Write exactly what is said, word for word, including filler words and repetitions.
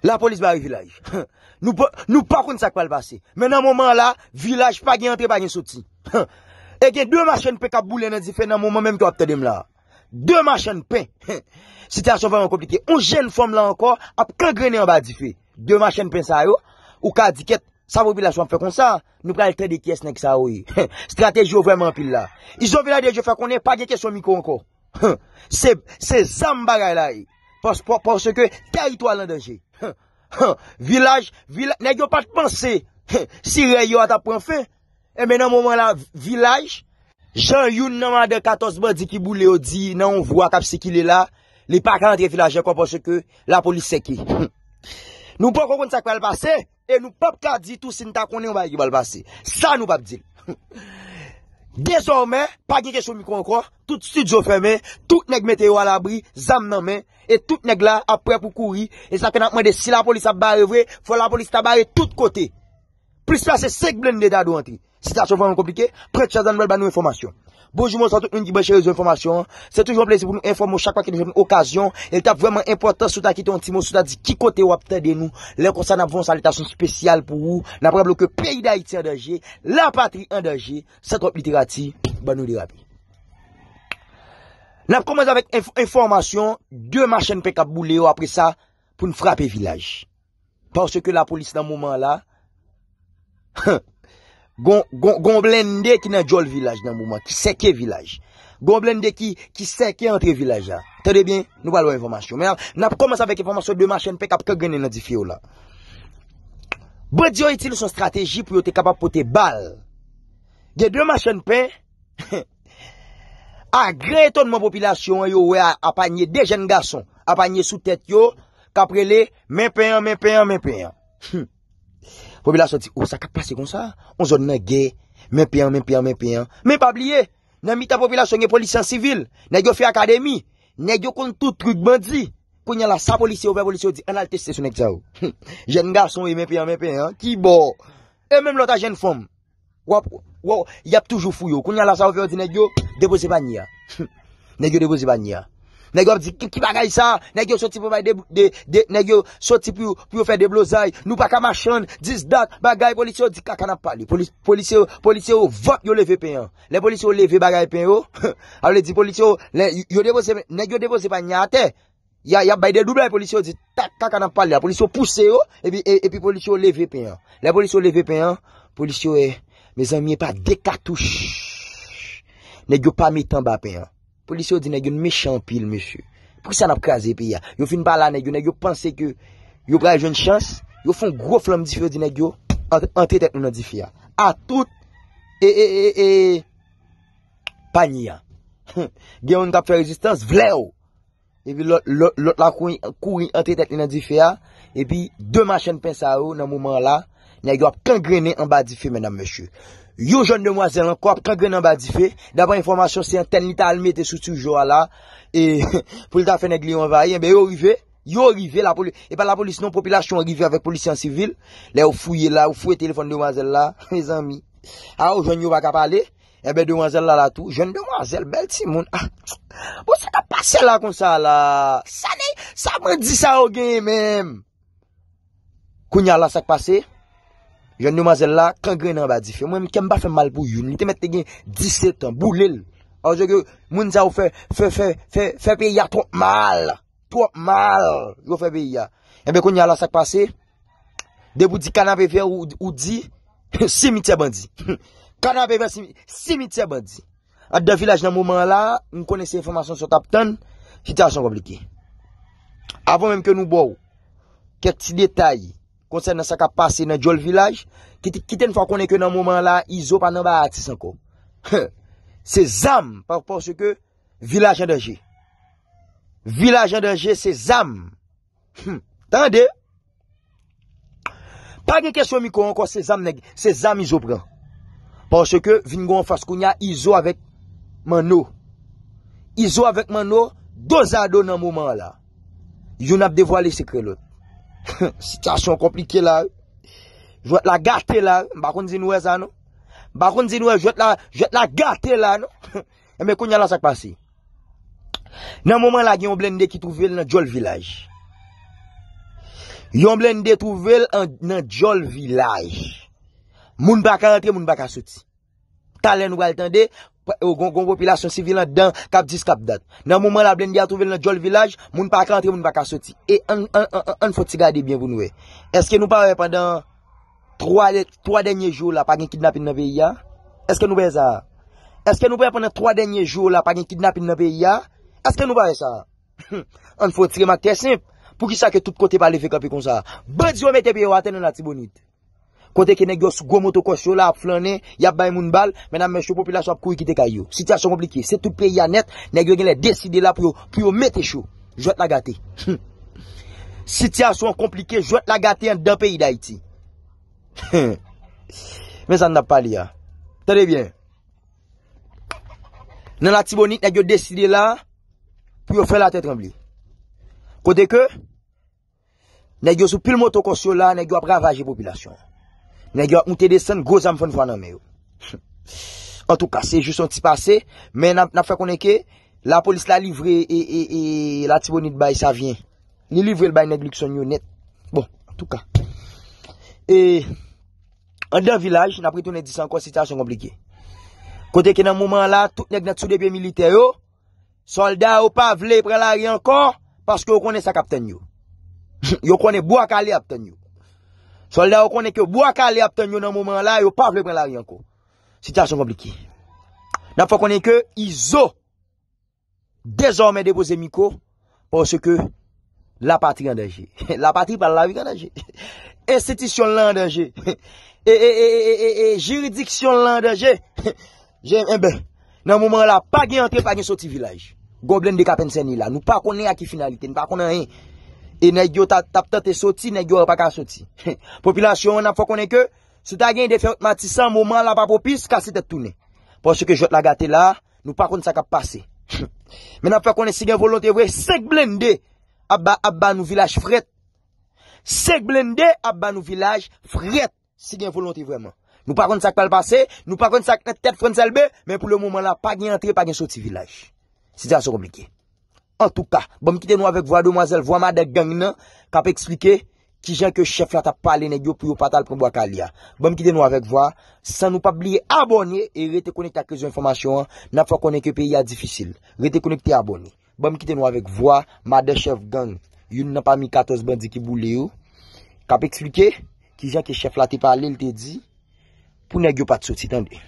Lapolis bare vilaj. Nou pa, nou pa konn sa k pral pase. Men nan moman la, vilaj pa gen antre, pa gen soti. E gen de machann pen k ap boule nan dife nan moman menm ke w ap tande m la. De machann pen. Sitiyasyon vrèman konplike. Yon jèn fanm la ankò ap kangrennen anba dife. De machann pen sa yo, ou ka di kèt, sa popilasyon ap fè konsa, nou pral tande kiyès nèg sa yo ye. Estrateji yo vrèman anpil la. Izo Vilaj de Dye fè konnen pa gen kesyon mikwo ankò. Se, se zam bagay la ye. Pas, pa, paske teritwa l an danje. Vilaj, vilaj, nèg yo pa t panse si rèy yo a t ap pran fen. Enben, nan moman la, vilaj, jan youn nan madan katòz bandi ki boule yo di nan yon vwa k ap sikile la, li pa ka antre vilaj ankò paske lapolis sèke. Nou poko konn sa k pral pase. E nou p ap ka di tou si n ta konnen yon bagay ki pral pase. Sa nou p ap di l. Dezòmè, pa gen kesyon mikwo ankò. Tout estidyo fèmen, tout nèg mete yo alabri, zam nan men, e tout nèg la ap prè pou kouri. E sa fè n ap mande si lapolis ap bare vre, fò lapolis ta bare tout kote. Plis pase senk blende ta dwe antre. Sitiyasyon vrèman konplike. Pran chans la, n pral ba nou enfòmasyon. Bonjou, bonswa tout moun ki branche rezo enfòmasyon an. Se toujou yon plezi pou nou enfòme w chak fwa ke nou jwenn okazyon. E l t ap vrèman enpòtan si w ta kite yon ti mo, si w ta di ki kote w ap tande nou. Lè konsa, n ap voye yon salitasyon espesyal pou ou. N ap raple w ke peyi Dayiti an danje, lapatri an danje. San twòp literati, ban nou derape. N ap kòmanse avèk enf-, enfòmasyon, de machann pen k ap boule yo, apre sa, pou n frape vilaj. Paske lapolis nan moman la, gon, gon, gon blende ki nan djòl vilaj nan moman, ki sèke vilaj. Gon blende ki, ki sèke antre vilaj la. Tande byen, nou pral wè enfòmasyon. Men n ap kòmanse avèk enfòmasyon de machann pen k ap kangrennen nan dife yo la. Bandi yo itilize yon estrateji pou yo te kapab pote bal. Gen de machann pen, a gran etònman popilasyon an, yo wè a, a panye de jèn gason, a panye sou tèt yo, k ap rele, "Men pen an, men pen an, men pen an." Popilasyon di, "O, sa k ap pase konsa? On zòn nan gè, men pen an, men pen an, men pen an." Men pa bliye, nan mitan popilasyon gen polisye an sivil. Nèg yo fè akademi. Nèg yo konn tout trik bandi. Kounye a la, sa polisye yo fè, polisye yo di, "Ann al teste sou nèg sa yo." Jèn gason e men pen an, men pen an, ki bò? E menm lòt a jèn fanm. W ap, w ap, y ap toujou fouye w. Kounye a la, sa yo fè, yo di nèg yo, "Depoze panye a." Nèg yo depoze panye a. Nèg yo ap di, "Ki, ki bagay sa?" Nèg yo soti pou bay de, de, de, nèg yo soti pou, pou yo fè deblozay. "Nou pa ka machann, dis dat, bagay," polisye yo di, "Kaka n ap pale." Polis-, polisye yo, polisye yo, vòp, yo leve pen an. Lè polisye yo leve bagay pen yo, a vle di polisye yo, lè yo depoze, nèg yo depoze panye a atè. Y a, y ap bay de doublay, polisye yo di, "Tak, kaka n ap pale a." Polisye yo pouse yo, epi, e, epi polisye yo leve pen an. Lè polisye yo leve pen an, polisye yo, eh, mezanmi, e pa de katouch nèg yo pa mete anba pen an. Polisye yo di, "Nèg yo mechan anpil, mesye. Poukisa n ap kraze peyi a?" Yo fin pale a nèg yo, nèg yo panse ke yo pral jwenn chans, yo fè yon gwo flanm dife, yo di nèg yo, "Ant-, antre tèt nou nan dife a." A tout, e, e, e, e, panye a. Gen youn k ap fè rezistans, vlèw. Epi lòt, lòt, lòt la kouri, kouri antre tèt li nan dife a. Epi de machann pen sa yo, nan moman an la, nèg yo ap kangrennen anba dife, medam, mesye. Yon jèn demwazèl ankò ap kangrennen anba dife. Daprè enfòmasyon, se antèn li ta al mete sou tijo a la. E pou li ta fè nèg li yo anvayi, enben yo rive. Yo rive, lapoli-, e pa lapolis non, popilasyon an rive avèk polisye an sivil. Lè yo fouye la, yo fouye telefòn demwazèl la, mezanmi. A, yo jwenn yo pa ka pale. Enben, demwazèl la la tou. Jèn demwazèl, bèl timoun. Ah. Bon, sa k ap pase la konsa la? Sa ne, sa bandi sa yo genyen menm? Kounye a la, sa k pase? Jèn demwazèl la, kangrennen anba dife. Mwen, kè m pa fè m mal pou youn. Li te mèt te gen disèt an, boule l. Paske moun sa yo fè, fè, fè, fè, fè peyi a twòp mal. Twòp mal yo fè peyi a. Enben, kounye a la, sa k pase? Depi w di Kanapevè, ou, ou di simityè bandi. Kanapevè, simi-, simityè bandi. Anndan vilaj nan moman an la, m konnen se enfòmasyon sa w t ap tann, sitiyasyon konplike. Avan menm ke nou ba w kèk ti detay konsènan sa k ap pase nan djòl vilaj, kite, kite n fè w konnen ke nan moman an la, Izo pa nan bay atis ankò. Se zam, pa, paske vilaj an danje. Vilaj an danje, se zam. Hmm. Tande. Pa gen kesyon mikwo ankò, se zam nèg, se zam Izo pran. Paske vin gen yon fas kounye a Izo avèk Manno. Izo avèk Manno, dozado nan moman an la. Youn ap devwale sekrè lòt. Sitiyasyon konplike la wi. Jwèt la gate la wi. M pa konn si nou wè sa non. M pa konn si nou wè jwèt la, jwèt la gate la non. Enben, kounye a la, sa k pase? Nan moman la, gen yon blende ki twouve l nan djòl vilaj. Yon blende twouve l an- nan djòl vilaj. Moun pa ka antre, moun pa ka soti. Talè nou pral tande, gon, gon popilasyon sivil anndan k ap di s k ap dat. Nan moman la, blende a twouve l nan djòl vilaj, moun pa ka antre, moun pa ka soti. E ann, ann, ann, ann, ann fè yon ti gade byen pou nou wè. Èske nou pa wè pandan twa, twa dènye jou la, pa gen kidnapin nan peyi a? Èske nou pa wè sa? Èske nou pa wè pandan twa dènye jou la, pa gen kidnapin nan peyi a? Èske nou pa wè sa? Ann fè yon ti remak trè senp. Poukisa ke tout kote pa leve kanpe konsa? Bandi yo mete pye yo atè nan Latibonit. Kote ke nèg yo sou gwo motokòs yo la ap flannen, y ap bay moun bal, medam mesye, popilasyon ap kouri kite kay yo. Sitiyasyon konplike. Se tout peyi a nèt, nèg yo genlè deside la pou yo, pou yo mete cho. Jwèt la gate. Sitiyasyon an konplike, jwèt la gate anndan peyi Dayiti. Men sa n ap pale a. Tande byen. Nan Latibonit, nèg yo deside la pou yo fè latè tranble. Kote ke nèg yo sou pil motokòs yo la, nèg yo ap ravaje popilasyon. Nèg yo ap moute desann, gwo zam fann fwa nan men yo. Antouka, se jis yon ti pase, men n ap, n ap fè konnen ke lapolis la livre e, e, e Latibonit bay Savyen. Li livre l bay nèg Luckson yo nèt. Bon, antouka. E anndan vilaj, n ap retounen di sa ankò, sitiyasyon konplike. Kote ke nan moman an la, tout nèg nan sou de pye militè yo, sòlda yo pa vle pran lari ankò, paske yo konnen sa k ap tann yo. Yo konnen bwa kale ap tann yo. Sòlda yo konnen ke bwa kale ap tann yo nan moman an la, yo pa vle pran lari ankò. Sitiyasyon konplike. N ap fè konnen ke Izo dezòmè depoze mikwo, paske lapatri an danje. Lapatri pa l, lari k an danje. Enstitisyon l lan an danje. E, e, e, e, e, e, e jiridiksyon l lan an danje. Je, enben, nan moman la, pa gen antre, pa gen soti vilaj. Gon blende k ap ensène la. Nou pa konnen a ki finalite, nou pa konnen anyen. E nèg yo ta, t ap tante soti, nèg yo pa ka soti. Popilasyon an ap fè konnen ke si w ta gen de fè wout Matisan, moman la pa pwopis, kase tèt tounen. Paske jwèt la gate la, nou pa konn sa k ap pase. Men n ap fè konnen si gen volonte vre, senk blende ap ba, ap ba nou vilaj frèt. Senk blende ap ba nou vilaj frèt, si gen volonte vrèman. Nou pa konn sa k pral pase, nou pa konn sa k nan tèt Frantz Elbe, men pou le moman la, pa gen antre, pa gen soti vilaj. Sitiyasyon konplike. Antouka, ban m kite nou avèk vwa demwazèl, vwa madan gang nan, k ap eksplike kijan ke chèf la t ap pale nèg yo pou yo pa t al pran bwa kale a. Ban m kite nou avèk vwa, san nou pa bliye abòne e rete konekte ak rezo enfòmasyon an, n ap fè konnen ke peyi a difisil. Rete konekte, abòne. Ban m kite nou avèk vwa madan chèf gang, youn nan pami katòz bandi ki boule yo, k ap eksplike kijan ke chèf la te pale, l te di pou nèg yo pa t soti, tande.